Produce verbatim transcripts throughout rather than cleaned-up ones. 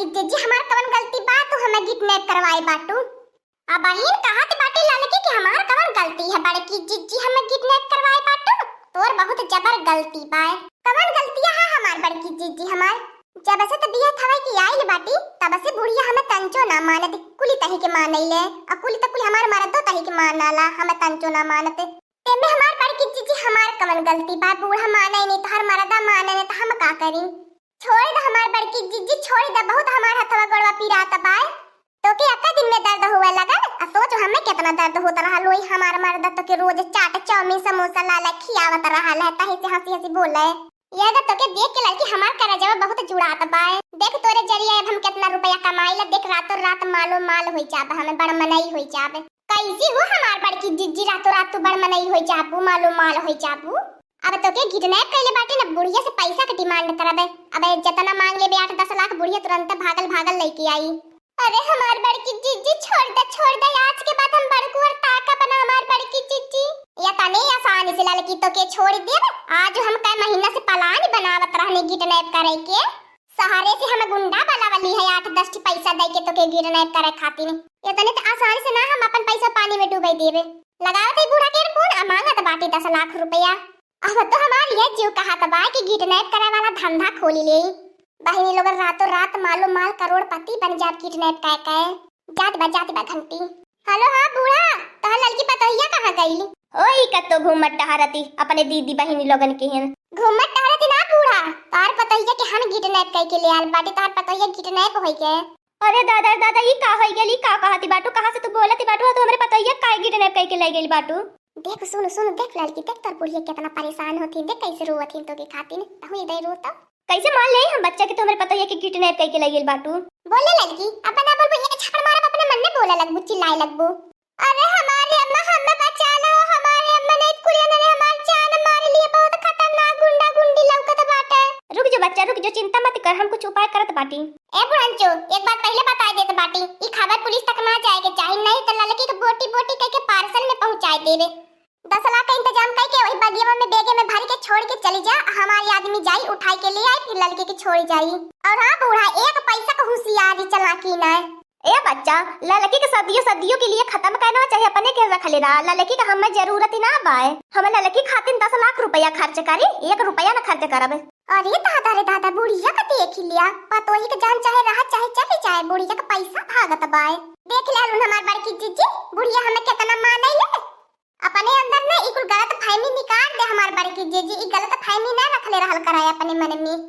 जीजी, हमार कवन गलती बा, तू हमें किडनैप करवाए बाटू? अब बहिन कहत बाटी ललकी कि हमार कवन गलती है, बड़की जीजी हमें किडनैप करवाए बाटू, तोर बहुत जबर गलती बा। कवन गलतिया है हमार बड़की जीजी हमार? जब से तो बिया थवा की आइल बाटी, तब से बुढ़िया हमें तंचो ना मानत, कुली तही के मानैले, और कुली तो कुली हमार मरदो तही के मानाला, हमें तंचो ना मानत। तेमे हमार बड़की जीजी हमार कवन गलती बा? बूढ़ा माने नहीं, तोहर मरदा माने नहीं, तो हम का करी? छोड़ द हमार बड़की जीजी, छोड़ द, बहुत हमार हथवा गोड़वा पिरात बा। तोके अक्का दिन में दर्द हुए लगल, आ सोच हमें कितना दर्द होत रहल होई। हमार मरदा तोके रोज चाट, चाउमीन, समोसा ला ला खियावत रहल है, तही से हंसी हंसी बोले। ये अगर तोके देख के लड़की हमार करेजवा बहुत जुड़ात बा। देख तोरे जरिए अब हम कितना रुपया कमाई ला, देख रातों रात मालो माल होई जाब, हमें बड़ मनई होई जाब। कैसी हो हमार बड़की जीजी, रातों रात तू बड़ मनई होई जाबू, मालो माल होई जाबू। अब तोके किडनैप कैले बाटे ना, बुढ़िया से पैसा के डिमांड करबे। अबे जितना मांग लेबे आठ दस लाख, बुढ़िया तुरंत भागल भागल लेके आई। अरे हमार बड़की जीजी, छोड़ दे, छोड़ दे, आज के बाद हम बड़कू और ताका बना हमार बड़की जीजी। या तने आसानी से ललकी तोके छोड़ देब, आज हम कई महीना से प्लान बनावत रहने किडनैप करे के। सहारे से हम गुंडा बुलावली है, आठ दस ठी पैसा दे के तोके किडनैप करे खातिर। इतने तो आसानी से ना हम अपन पैसा पानी में डूबे देबे। लगावत है बूढ़ा के फोन, आ मांगत बाटे दस लाख रुपया। अब तो हमार ये जीव कहत बा कि किडनैप करे वाला धंधा खोली ले। बहिनी लोगन, रातों रात मालो माल करोड़पति बन जाब किडनैप कह के। जात बा, जात बा घंटी। हेलो, हाँ बूढ़ा, तोहर लड़की पतोहिया कहाँ गई? ओई कत्तो घूमत टहरती अपने दीदी बहिनी लोगन के हिन। घूमत टहरती ना बूढ़ा, तोहर पतोहिया के हम किडनैप कह के ले आल बाटी, तोहर पतोहिया किडनैप होई के। अरे दादा रे दादा, ई का होई गेल, ई का कहती बाटू, कहाँ से तू बोलती बाटू, तू हमरे पतोहिया काहे किडनैप कह के ले गइल बाटू? देख सुन सुन, देख लड़की, देख तोर बुढ़िया कितना परेशान होती, देख कैसे रोवत ही तोके खातिर, तहु इधर रो तो। कैसे मान ले हम बच्चा के तू हमरे पतोहिया के किडनैप कह के ले गइल बाटू? बोले लड़की, अब ना बोलबू, एक छापड़ मारब, अपने मन में बोले लगबू, चिल्लाए लगबू। अरे हमारे अम्मा, हमें बचा लो, हमारे अम्मा नहीं कुलिया ने हमार जान मार लिए, बहुत खतरनाक गुंडा गुंडी लौकत बाटे। रुक जो बच्चा, रुक जो, चिंता मत कर, हम कुछ उपाय करत बाटी। ए बुढ़ंचो, एक बात पहले बता देत बाटी, ई खबर पुलिस तक ना जाए के चाही, नहीं तो ललकी के बोटी बोटी कह के पार्सल में पहुंचाए देबे। दस लाख का इंतजाम कह के वही बगिया में, बैगे में भर के छोड़ के चली जा, हमारे आदमी जाई उठाई के ले आई, फिर ललकी के छोड़ जाई। और हाँ बूढ़ा, एक पैसा का होशियारी चालाकी ना। ए बच्चा, ललकी के सदियों सदियों के लिए खत्म करना चाहिए, अपने के रख ले रहा। ललकी का हमें जरूरत ही ना बाय, हमें ललकी खातिर दस लाख रुपया खर्च करी, एक रुपया न खर्च करब। अरे दादा रे दादा, बुढ़िया का देख लिया, पतोही के जान चाहे रहा चाहे चली जाए, बुढ़िया का पैसा भागत बाय। देख ले हमार बड़की जीजी, बुढ़िया हमें कितना माने ले। अपने अंदर ना ई कुल गलत फहमी निकाल दे हमार बड़की जीजी, ई गलत फहमी ना रख ले रहल कराए अपने मन में।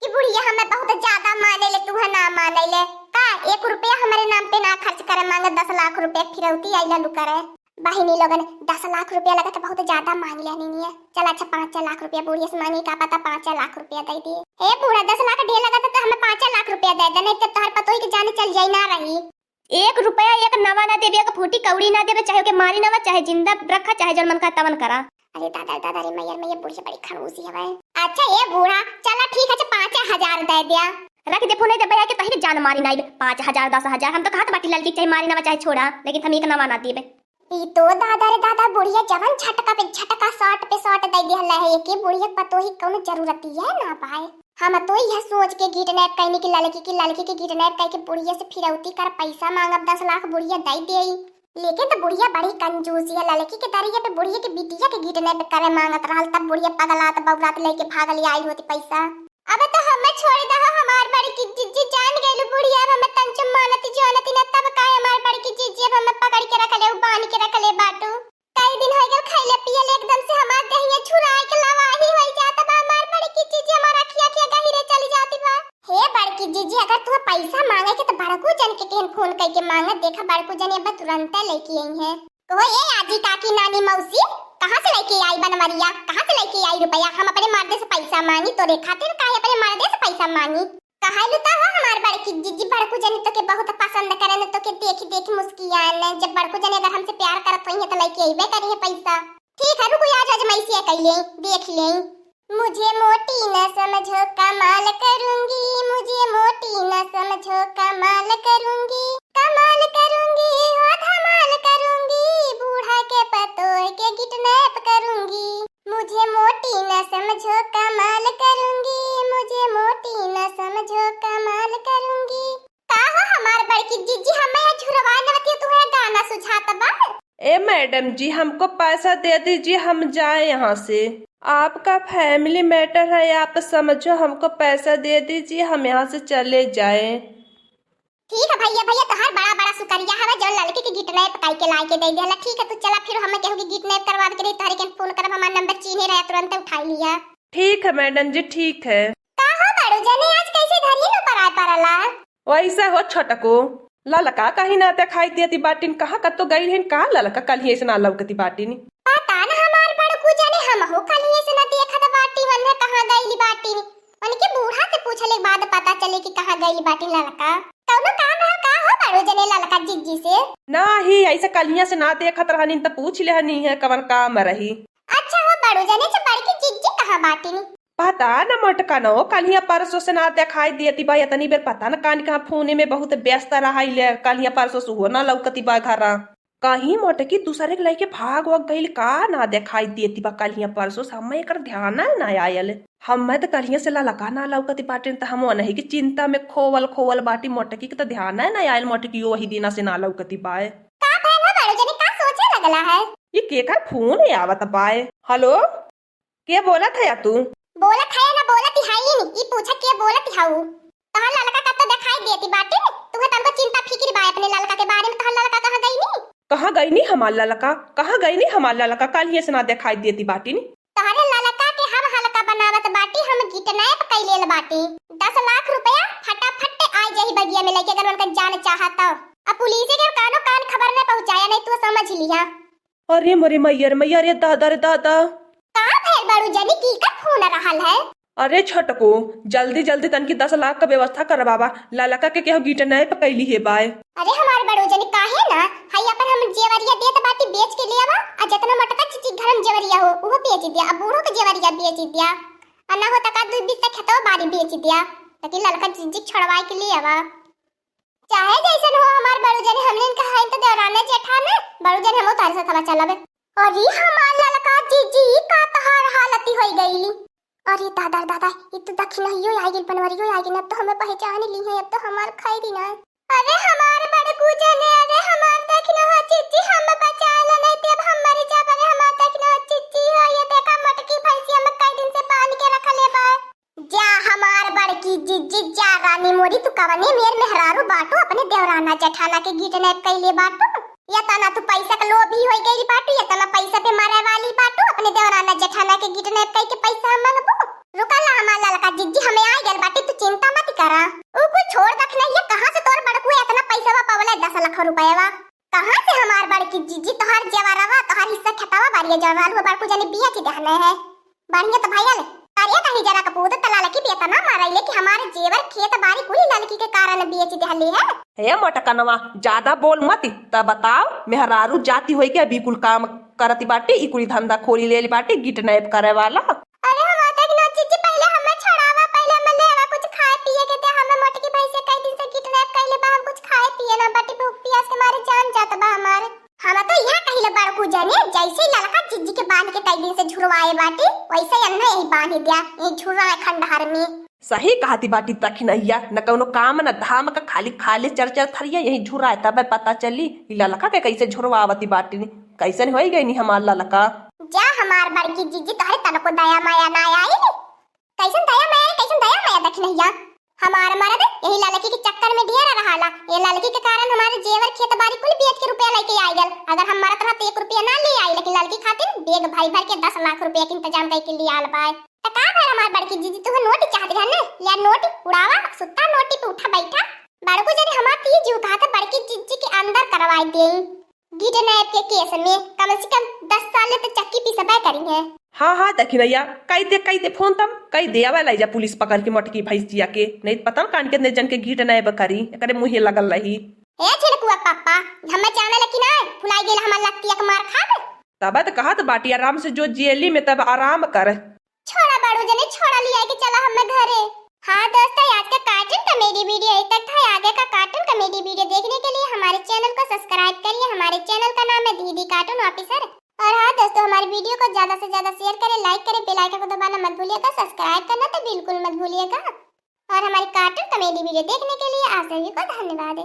कि बुढ़िया हमें बहुत ज्यादा माने ले, तुहे ना माने ले। का एक रुपया हमारे नाम पे ना खर्च करे, मांगे दस लाख रुपया फिरौती आई लालू करे। बहिनी लोगन, दस लाख रुपया लगत बहुत ज्यादा मांग लिया नीनिया। चल अच्छा, पाँच छह लाख रुपया बुढ़िया से मांगी, का पता पाँच छह लाख रुपया दे दिए। हे बूढ़ा, दस लाख ढेर लगत तो हमें पाँच छह लाख रुपया दे दे, नहीं तो तोहर पतोही के जान चल जाई ना रही। एक रुपया एक नवा ना देबे, एक फूटी कौड़ी ना देबे, चाहे ओके मारी नवा, चाहे जिंदा रखा, चाहे जौन मन का तवन करा। अरे दादा, दादा रे, मैयर, मैयर, बुढ़िया बड़ी खड़ूसी हवे। अच्छा, ए बूढ़ा, चला ठीक है, अच्छा, पाँचे हजार दे दिया। रख दे फोन, दे भैया के तही के जान मारी नाई। पाँच हजार, दस हजार, हम तो कहत बाटी ललकी चाहे मारी नवा, चाहे छोड़ा, लेकिन हम एक नवा ना देबे। ई तो दादा रे दादा, बुढ़िया जवन झटका पे झटका, शॉट पे शॉट दे दिहल है, एके बुढ़िया के पतोही कौनो जरूरत है ना पाए। हम तो यह सोच के किडनैप कैनी कि ललकी की, ललकी के किडनैप करके बुढ़िया से फिरौती कर पैसा मांगब, दस लाख बुढ़िया दे देई। लेकिन तो बुढ़िया बड़ी कंजूसी है, ललकी के दरिया पे बुढ़िया के बिटिया के किडनैप करे मांगत रहल, तब बुढ़िया पगलात बौरात लेके भागल आई होती पैसा। अब तो हमें छोड़ दहो हमार बड़की जीजी, जान गइलू बुढ़िया, अब हमें तंचो मानती जानती ना, तब काहे हमार बड़की जीजी अब हमें पकड़ के रख ले, बांध के रख ले बाटू। कई दिन हो गए खैले पियले, एकदम से हमार देहिया छुराए के लवाही होई जात बा। हमार बड़की जीजी, हमार अखिया अखिया गहिरे चली जाती बा। हे बड़की जीजी, अगर तू पैसा मांगे के तो बड़कू जन के केहन फोन करके मांगे, देखा बड़कू जन अब तुरंते लेके आई है। कहो ए आजी, काकी, नानी, मौसी, कहाँ से लेके आई बनवरिया, कहाँ से लेके आई रुपया? हम अपने मर्दे से पैसा मांगी तोरे खातिर, काहे अपने मर्दे से पैसा मांगी? कहलू तो हो हमार बड़की जीजी, बड़कू जनी तोके बहुत पसंद करे न, तोके देखी देखी मुस्कियान। जब बड़कू जनी अगर हमसे प्यार करत होई है तो लेके अइबे करी है पैसा। ठीक है, रुको आज, आज मैं इसे कैले देख ले। मुझे मोटी न समझो, कमाल करूंगी, मुझे मोटी न समझो, कमाल करूंगी, कमाल करूंगी, हो धमाल करूंगी, बूढ़ा के पतोह के किडनैप करूंगी। मुझे मोटी न समझो, कमाल करूंगी, मुझे मोटी न समझो, कमाल करूंगी। ए मैडम जी, हमको पैसा दे दीजिए, हम जाए यहाँ से। आपका family matter है, आप समझो, हमको पैसा दे दीजिए, हम यहाँ से चले जाए। ठीक है भैया, भैया तोहार बड़ा बड़ा शुक्रिया हवे, जौन लड़की के kidnap कई के लाई के दे देला। ठीक है, तू चला, फिर हमें केहू के kidnap करवावे के रही, तोहरे के फोन करब, हमार नंबर चीन्हे रहे, तुरंत उठाई लिया। ठीक है मैडम जी, ठीक है। का हो बड़ू जने, आज कैसे घरिये न पराए परला? वैसे हो छोटको, ललका कहीं ना देखाई देती बाटिन, कहाँ कतो गई रहिन, का ललका कलिये से ना लौकती बाटिन? पता न हमार बड़कू जने, हमहू कलिये से ना देखत बाटी, वन्ने कहाँ गइली बाटिन। उनके बूढ़ा से पूछले के बाद पता चले कि कहाँ गइली बाटिन ललका। कौनो काम रहा का हो बड़ू जने ललका जिज्जी से? नाही, ऐसे कलिया से ना देखत रहनी त पूछ लेहनी है कवन काम रही। अच्छा हो बड़ू जने, अच्छा बड़की जिज्जी कहाँ बाटिन? पता न मोटका न हो, कलिया परसों से ना देखाई देती बा, इतनी बेर पता न कान कहाँ फोने में बहुत व्यस्त रहा ले, कलिया परसों से हो ना लौकती बा घरा। कहीं मोटकी दूसरे के लइके भाग वाग गइल का, ना देखाई देती बा कलिया परसों से, हमें एकर ध्यान ना आयल। हमें त कलिया से ललका ना लौकती बाटिन, त हम ओनही के चिंता में खोवल खोवल बाटी, मोटकी के त ध्यान ना आयल, मोटकी वही दिना से ना लौकती बाय। का भइल हो बड़ू जने, का सोचे लगला है? ये केकर फोन आवत बाय? हेलो, के बोलत है तू? बोलत है ना बोलत ही नी, ई पूछा के बोलत हऊ? तोहर ललका कत्तो देखाई देती बाटिन? तुहे तनको चिंता फिकिर बा अपने ललका के बारे में, तोहर ललका कहाँ गइनी? कहाँ गइनी हमार ललका? कहाँ गइनी हमार ललका? कलिये से ना देखाई देती बाटिन। तोहरे ललका के हम हल्का बनावत बाटी, हम kidnap कइ लेल बाटी। दस लाख रुपया फटाफट आ जाई बगिया में लइके, अगर उनका जान चाहत तो। अब पुलिस के कानो कान खबर न पहुँचाया, नहीं तू समझ लिया। अरे मोरे मैया रे मैया, रे दादा रे दादा। का भइल बड़ू जनी, की का फोन रहल है? अरे छोटको, जल्दी जल्दी तनकी दस लाख का व्यवस्था करवावा, ललका के केहू kidnap कइली हे बाय। अरे हमार बड़ू जनी, काहे ना, हई अपन हम जेवरिया देत बाटी, बेच के ले आवा, आ जितना मोटका चिच्ची घर में जेवरिया हो, उहो बेच दिया, अब बूढ़ो के जेवरिया बेच दिया, आ ना हो तका दू बीस खेतवा बारी बेच दिया, ताकि ललका चिच्ची छोड़वाई के ले आवा। चाहे जैसन हो हमार बड़ू जने, हमने इनका हईन तो देवराना जेठाना, बड़ू जने हमो तारे से थवा चलब। अरे हमार ललका जीजी, ई का तहार हालती होई गईली? अरे दादा रे दादा, ई तो दखिनहियो आ गइल, बनवरियो आ गइल, अब तो हमें पहचान ली है, अब तो हमार खैरी ना। अरे हमार बड़कू जने, अरे हमार दखिनहा जीजी, हम बचा लो, नहीं ते अब हम मर जाब। अरे हमार दखिनहा जीजी हो, ये देखा मोटकी भैंसिया में कई दिन से बांध के रखले बा। जा हमार बड़की जिज्जी, जा रानी मोरी, तू कवने मेर मेहरारू बाटू, अपने देवराना जेठाना के kidnap कइले बाटू? या तना तू पैसा के लोभी होई गइल बाटू, या तना पैसा पे मरे वाली बाटू, अपने देवराना जेठाना के kidnap कइके पैसा मांगबू? रुका ला हमार ललका जिज्जी, हमें आ गइल बाटी, तू चिंता मत करा। ऊ कुल छोड़ दखिनहिया, कहाँ से तोर बड़कू इतना पैसा पवले, दस लाख रुपया? कहाँ से हमार बड़की जिज्जी, तोहार जेवरवा, तोहार हिस्सा खेतवा बारिया जौन रहल, वो बड़कू जने बेच देहले है। बढ़िया तो भइल, अरे कहीं जरा कपूत तला लकी बेतना मारैले कि हमारे जेवर खेत बारी कुली ललकी के कारण बेच देहले है। हे मोटकनवा, ज्यादा बोल मत, त बताओ, मेहरारू जाति होई के अभी कुल काम करती बाटी, ई कुली धंधा खोली लेली बाटी, kidnap करे वाला। अरे हमार दखिनहा जीजी, पहिले हमें छोड़ावा, पहिले हमें ले आवा कुछ खाए पिए के दे, हमें मोटकी भैंसे कई दिन से kidnap कइले बा, हम कुछ खाए पिए ना बाटी, भूख पियास के मारे जान जात बा हमारे। हम तो यह कहिले बड़कू जने, जैसे ही ललका जिज्जी के बांध के कई दिन से झुरवाए बाटी, वैसे ही अन्ना यही बांध दिया, यही झुरवाए खंडहर में। सही कहती बाटी दखिनहिया, न कौनो काम न धाम का, खाली खाली चर चर थरिया यही झुराए, तबे पता चली ई ललका के कैसे झुरवावती बाटी। कैसन होई गई नी हमार ललका? जा हमार बड़की जिज्जी, तोहरे तनको दया माया ना आई। कैसन दया माया, कैसन दया माया दखिनहिया? हमार मरद यही ललकी के चक्कर में ढेर रहाला। ये ललकी के कारण हमारे जेवर खेत बारी कुल बेच के रुपया लेके आई गल। अगर हम मरत रहत तो एक रुपया ना ले आई, लेकिन ललकी खातिर bag भर भर के दस लाख रुपया के इंतजाम करके ले आल बाय। त का भर हमार बड़की जिज्जी, तुहे नोट चाहत रहन ने? या नोट उड़ावा, सुत्ता नोटी पे उठा बैठा। बड़कू जने हमार तीज उठा के बड़की जिज्जी के अंदर करवाई देई। Kidnap के case में कम से कम दस साल ले तो चक्की पिसबे करी है। हाँ, हाँ, दखिनहिया, कई दे, कई दे फोन तम, कई दे, आवे लाई जा पुलिस पकड़ के मोटकी भैंसिया के, नहीं पता न कान कितने जन के kidnap करी, एकरे मुँहे लगल रही। ए छिलकुआ पापा, हमें channel की ना, भुलाई गेल हमार लत्तिया के मार खाब। तब त कहत बाटी, आराम से जो जेली में तब आराम कर। छोड़ा बड़ू जने, छोड़ा लिया के चला हमें घरे। हाँ दोस्तों, आज का cartoon comedy video यहीं तक था। आगे का cartoon comedy video देखने के लिए हमारे channel को subscribe करिए। हमारे channel का नाम है दीदी Cartoon Officer। और हाँ दोस्तों, हमारे video को ज्यादा से ज्यादा share करें, like करें, bell icon को दबाना मत भूलिएगा, subscribe करना तो बिल्कुल मत भूलिएगा। और हमारी cartoon comedy video देखने के लिए आप सभी को धन्यवाद।